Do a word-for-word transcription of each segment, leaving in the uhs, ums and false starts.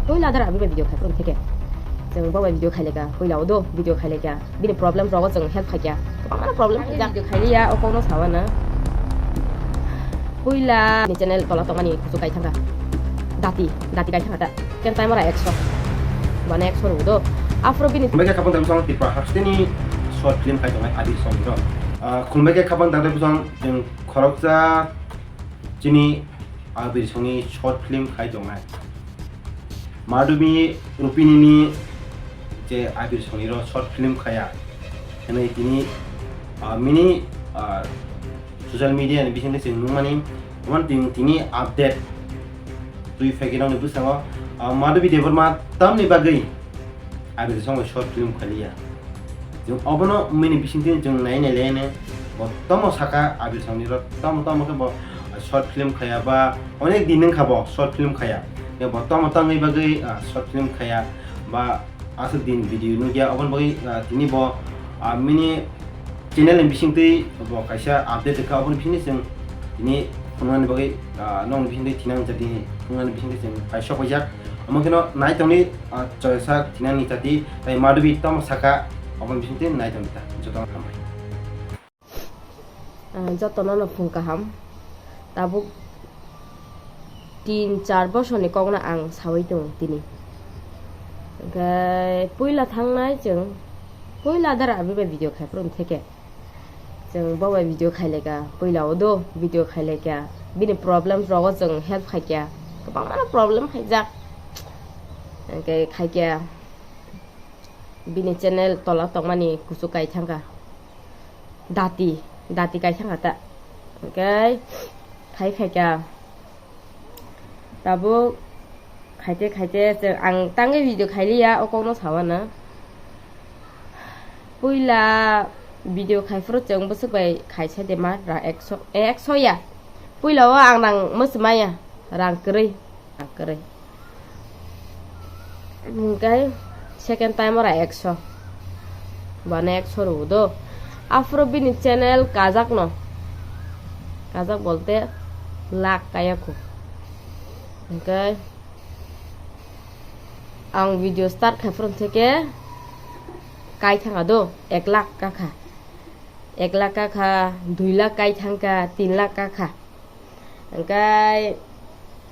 Puila dara abi bai video khai phuru theke. Chwng bo bai video khai leka, puila o do video khai leka. Bini problem rogo chwng help khai kya. Kwbangma problem khai jak. Video khai liya, o kokno sawa na. Puila ni channel tola tongmani kuchuk kai thangkha. Dati, dati kai thangkha ta. Ken time ora ekso. Bana ekso ro do. Afro bini. Khulumbai khe khapang dam song Tripura hasteni short film khai tongnai Abir song ro. Ah, khulumbai khe khapang dam song chwng khoroksa chini Abir songni short film khai tongnai. Madhumi Rupini ni je Abir songni ro short film khaya. Hwnwi tini, ah, mini, ah, social media ni bisingtwi chwng nukmani, omo tini, tini update twi phaikhe nokni bwskango, ah, Madhuri Debbarma tamni bagwi Abir songbo short film khaliya. Chwng obono mini bisingtwi chwng nai nai lene bo tomo saka Abir songni ro tomo tomo khe bo short film khaya ba onek din wngkha bo short film khaya. Bo tomo tongwi bagwi, ah, short film khaya ba aswk din video nukya, oboni bagwi, ah, tini bo, ah, mini channel ni bisingtwi bo kaisa update rwkha, oboni bisingtwi chwng tini phunuknani bagwi, ah, nokni bisingtwi thinang jati phunuknani bisingtwi chwng kaisa paijak. Omo kheno nai tongni, ah, choisa thinani jati tai Madhuri tamo saka, oboni bisingtwi nai tongni ta jotono hambai. Ah, jotono no phung kaham. Tabuk tin char bosorni kokno ang sawi tongo tini. Hwnkhe puila thangnai chwng, puila dara abi bai video khai phuru theke. Chwng bo bai video khai leka, puila o do video khai leka. Bini problem rogo chwng help khai kya. Kwbangma problem khai jak. Hwnkhe khai kya. Bini channel tola tongmani kuchuk kai thangkha. Dati, dati kai thangkha ta. Hwnkhe khai khai kha. Tabuk khaite khaite chwng ang tangwi video khailiya, o kokno sawana. Puila video khai phuru chwng bwswk bai khaisa de ma ra ekso, eh, ekso ya. Puila o ang nang mwswmaya, rang kwrwi. Kwrwi. Hwnkhe second time ora ekso. Bana ekso rw do. Aphuru bini channel kajak no. Kajak bolte lakh kaya khu. Hwnkhe ang video start khai phuru theke kai thangkha do, ek lakh kakha. Ek lakh kakha, dui lakh kai thangkha, tin lakh kakha. Hwnkhe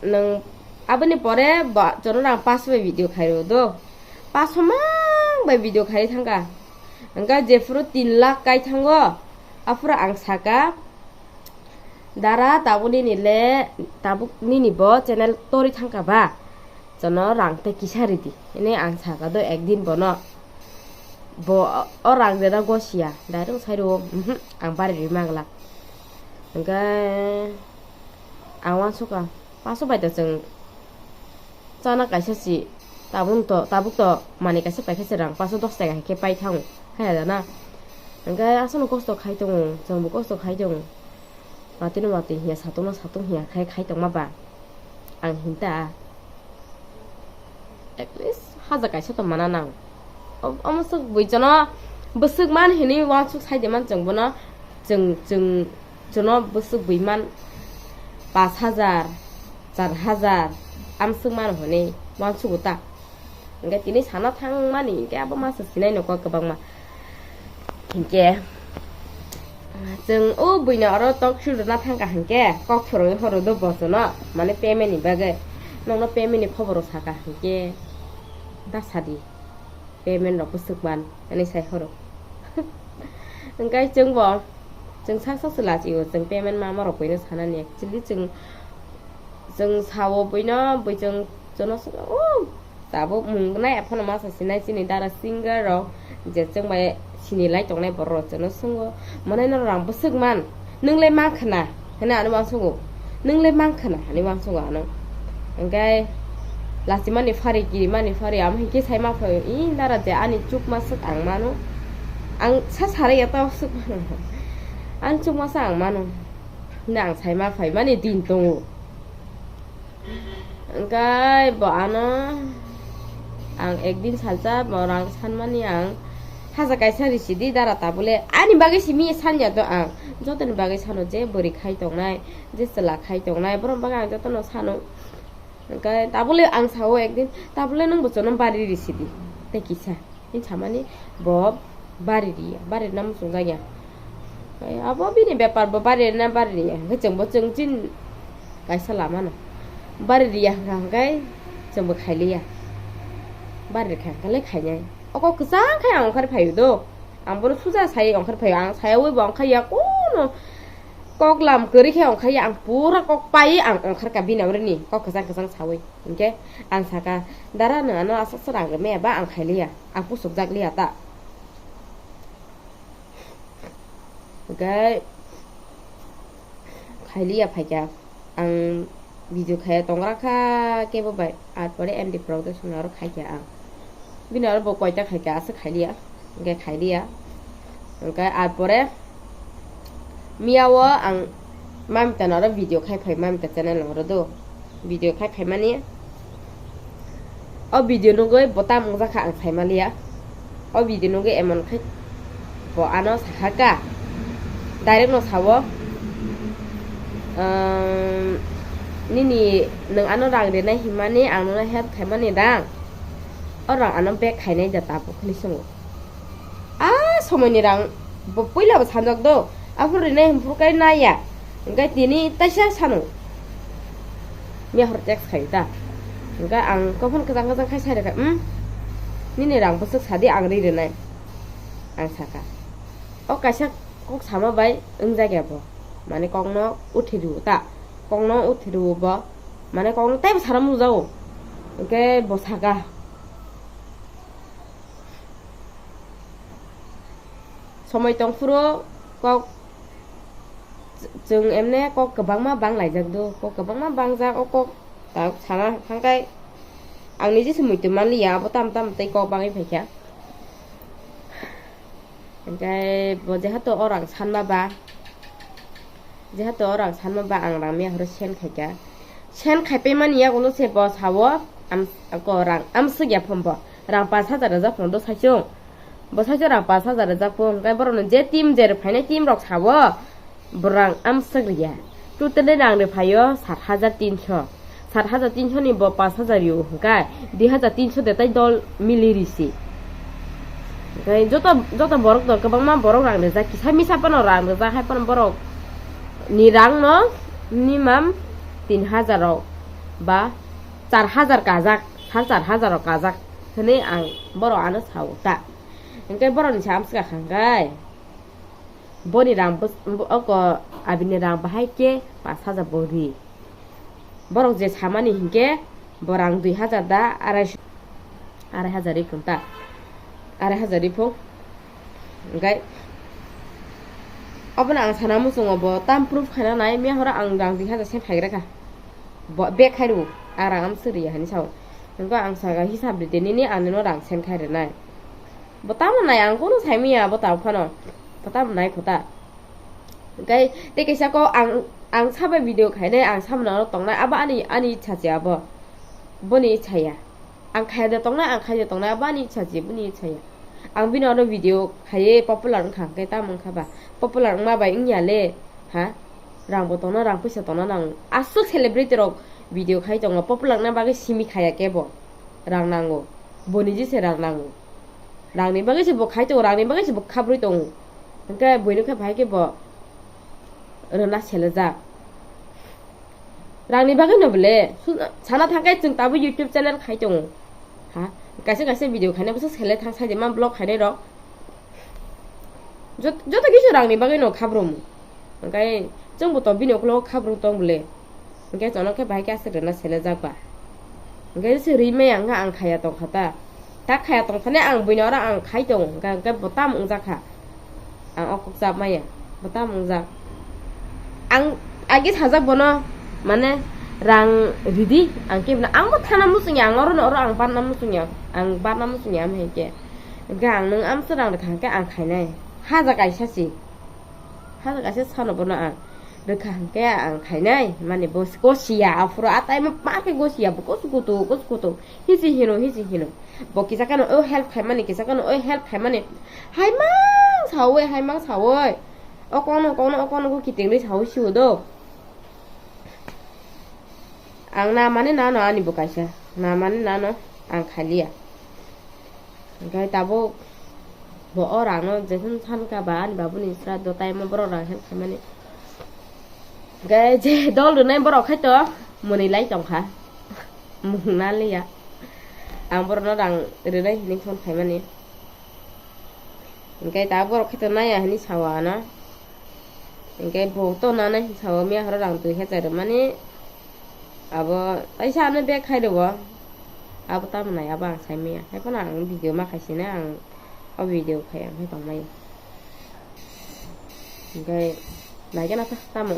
nwng aboni pore bo chwng rang paso bai video khairw do. Paso mang bai video khai thangkha. Hwnkhe jephuru tin lakh kai thango, aphuru ang saka, "Dara, tabuk nini le, tabuk nini bo channel torwi thangkha ba? Chwngno rang tei kisa ridi," hwnwi ang saka do ekdin bono. Bo o rang jeda gosiya, direct sai rwo, "Mhm, ang bari rwi manglak." Hwnkhe ang uansukha, paso bai to chwng chana kaisa si, tabuk to, tabuk to manwi kaisa paikha se rang paso dos taka hai khe pai thango, haya da na? Hwnkhe aswkno kosto khai tongo, chwngbo kosto khai tongo. Watwi no watwi hiya, satung no satung hiya khai khai tongma ba ang hinta. At least haja kaisa to mana nang. O-, omo swk bui jono bwswk man hinwi uansuk sai de man chwng bono, chwng, chwng, jono bwswk bui man pash hajar, char hajar, amswk man hinwi uansugo ta. Hwnkhe tini sana thangmani hwnkhe abo masa sinai nokha kwbangma. Hinkhe chwng o buino oro talk show rwna thangkha hinkhe kok phwrwngwi horo do bosono, mane payment ni bagwi. Nokno payment ni khoboro saka hinkhe da sadi, payment rok bwswk man hwnwi sai horo. Hwnkhe chwngbo chwng sak sak se lachio, chwng payment ma ma rok buino sanani actually chwng, chwng sao buino bui chwng jono o Tabuk mung nai aphano masa sinai chini dara singer rok je chwng bai sini lai tongnai borok rok chwngno swngo, "Mwnai norok rang bwswk man? Nwng le man khna?" hwnwi ano uansugo. "Nwng le man khna?" hwnwi uansugo ano. Hwnkhe lachimani phari kirimani phari amo hinkhe sai ma phaio, "Ee dara je ani chukma swk ang mano. Ang sa sarai ya tao swk mano. Ani chukma swk ang mano." Hwnwi ang sai ma phaimani din tongo. Hwnkhe bo ano ang ekdin salsa bo rang sanmani ang haja kaisa risidi dara tabule ani bagwi simi sanya do ang jotoni bagwi sano je bwrwi khai tongnai je chwla khai tongnai borok bagwi ang jotono sano Hwnkhe tabole ang sao ekdin, "Tabole nwng bo chwngno bari risidi," tei kisa. Hini samani bo bari riya, bari rina muchungjak ya. Hwnkhe abo bini bepar, bo bari rina bari riya. Hwnkhe chwngbo chwng chin kaisa lamano. Bari riya hwnkha hwnkhe chwngbo khailiya. Bari rikha hwnkhe le khainai. Oko kwchang khe ang ongkhar phaio do. Ang bono suja sai ongkhar phaio. Ang sayawi bo ongkhar ya kono kok lam kwrwi khe ongkhar ya. Ang pura kok pai ang ongkhar ka bini amrwini. Kok kwchang kwchang sawi. Hinkhe ang saka, "Dara nwng ano aswk swrang rwmaya ba ang khailiya. Ang pusukjak liya ta." Hinkhe khailiya phaikha. Ang video khaya tongra kha kebo bai. Ar pore M D Production aro khaikha ang. Bini aro bo koita khaikha, aswk khailiya. Hinkhe khailiya. Hinkhe ar pore miya o ang Mamita no aro video khai phai, Mamita channel no aro do. Video khai phaimani. O video nugwi bo tam wngjakha ang saimaliya. O video nugwi emon khai bo ano sakha ka. Direct no sao, "Umm, nini nwng ano rang rinai hinmani ang nono help khaimani dang. O rang ano back khainai da tabuk," hinwi swngo. A somoini rang bo puila bo sanjak do. Aphuru rinai hinphuru kai naiya. Hinkhe tini taisa sano. Miya hor text khai ta. Hinkhe ang kophon kwchang kwchang khai sai rwkha, "Umm, nini rang bwswk sadi ang ri rwnai," ang saka. O kaisa kok sama bai wngjak ya bo. Mane kokno uthi rw ta. Kokno uthi rw bo. Mane kokno teibo sana mujago. Hinkhe bo saka. Somoi tongphuru kok ch-, chwng emne kok kwbangma bang laijak do, kok kwbangma bangjak, o kok ta sana thangkai ang niji se muitu manliya, abo tam tam tei kok bangwi phaikha. Hinkhe bo jehetu orang sanma ba, jehetu orang sanma ba ang rang miya horo send khaikha. Send khaipai mani yagulo se bo sao, am, ko rang amswk ya phone bo. Rang pash hajar rijak phone do saichung. Bo saichung rang pash hajar rijak phone. Hinkhe borokno je team je rw phainai team rok sao, bo rang amswk riya. Totally rang rw phaio sat hajar tinso. Sat hajar tinso ni bo pash hajar rio hwnkhe dui hajar tinso de tai dol mili risi. Hinkhe joto, joto borok to kwbangma borok rang rijak, kisa misa phano rang rijak, hai phano borok ni rang no minimum tin hajar rok ba char hajar kajak, sal char hajar rok kajak hinwi ang borok ano sao ta. Hinkhe borok ni sa amswk kha hwnkhe boni rang bws-, bo-, oko abini rang bahai khe pash hajar bo ri. Borok je samani hinkhe bo rang dui hajar da arai, arai hajar ri phung ta, arai hajar ri phung. Hinkhe obono ang sana muchungo bo tam proof khaina nai, miya horo ang rang dui hajar send khai gra kha. Bo back khai rw, ang rang amswk riya hinwi sao. Hinkhe ang saka hisab ride nini ang nino rang send khai rwnai. Bo tamo nai ang kono saimanya bo tamo phano. Bo tamo nai kho ta. Hinkhe tei kaisa kok ang, ang sabai video khainai, ang samano tongnai, abo ani, ani ichha se abo. Boni ichha ya. Ang khaya de tongnai, ang khaya de tongnai, abo ani ichha se, boni ichha ya. Ang bini oro video khaiwi popular wngkha, hinkhe tamo wngkha ba? Popular wngma bai wngya le, ha? Rang bo tongna, rang puisa tongna nango. Aswk celebrity rok video khai tongo, popular wngna bagwi simi khaya kebo. Rang nango. Boni jese rang nango. Rangni bagwi se bo khai tongo, rangni bagwi se bo khabrwi tongo. Hinkhe buino khe bahai khe bo rwna selejak. Rangni bagwi no bole, su-, sana thangkhe chwng tabuk YouTube channel khai tongo. Ha? Kaisa kaisa video khaina bwsa sele thang sai de ma vlog khainai rok. Jot-, joto kisu rangni bagwi no khabrum. Hinkhe chwngbo to bini ukologo khabrung tong bole. Hinkhe chwngno khe bahai khe aswk rwna selejak ba. Hinkhe se rimaya wngkha ang khaya tongkha ta. Ta khaya tongthani ang buino oro ang khai tongo. Hinkhe, hinkhe bo tamo wngjakha. Ang o kok chap maya. Bo tamo wngjak. Ang age sajak bono, mane, rang ridi. Ang khe bono, ang bo thana muchungya, ang oro no oro ang barna muchungya. Ang barna muchungya, am hai khe. Hinkhe ang nwng amsa rang rwkha hinkhe ang khainai. Haja kaisa si. Haja kaisa sano bono ang. Rwkha hinkhe ang khainai. Mani bo gosiya, aphuru a time ma khe gosiya, bo kusu kutu, kusu kutu. Hisi hino, hisi hino. Bo kisa kano o help khaimani, kisa kano o help khaimani. Haimang sawi, haimang sawi. O kono, kono, o kono ko kitingri sawi siwo do. Ang na mani nano ani bo kaisa, na mani nano ang khaliya. Hingke tabuk bo o rangno jethun sankha ba ani babuni sra do taimo borok rang help khaimani. Hingke je dol rwnai borok khai to mwnwi lai tongkha. Mung na liya. Ang borokno rang rwnai hinwi phone khaimani. Hingke ta borok khe to naiya hinwi sao ano. Hingke bo to nanai hinwi sao miya horo rang dui hajar rwmani. Abo taisa ano bag khai rwo. Abo tamo nai abo ang sai maya. Hai phano ang video ma khai sini ang o video khai ang hai tong maya. Hingke nai gana ta tamo.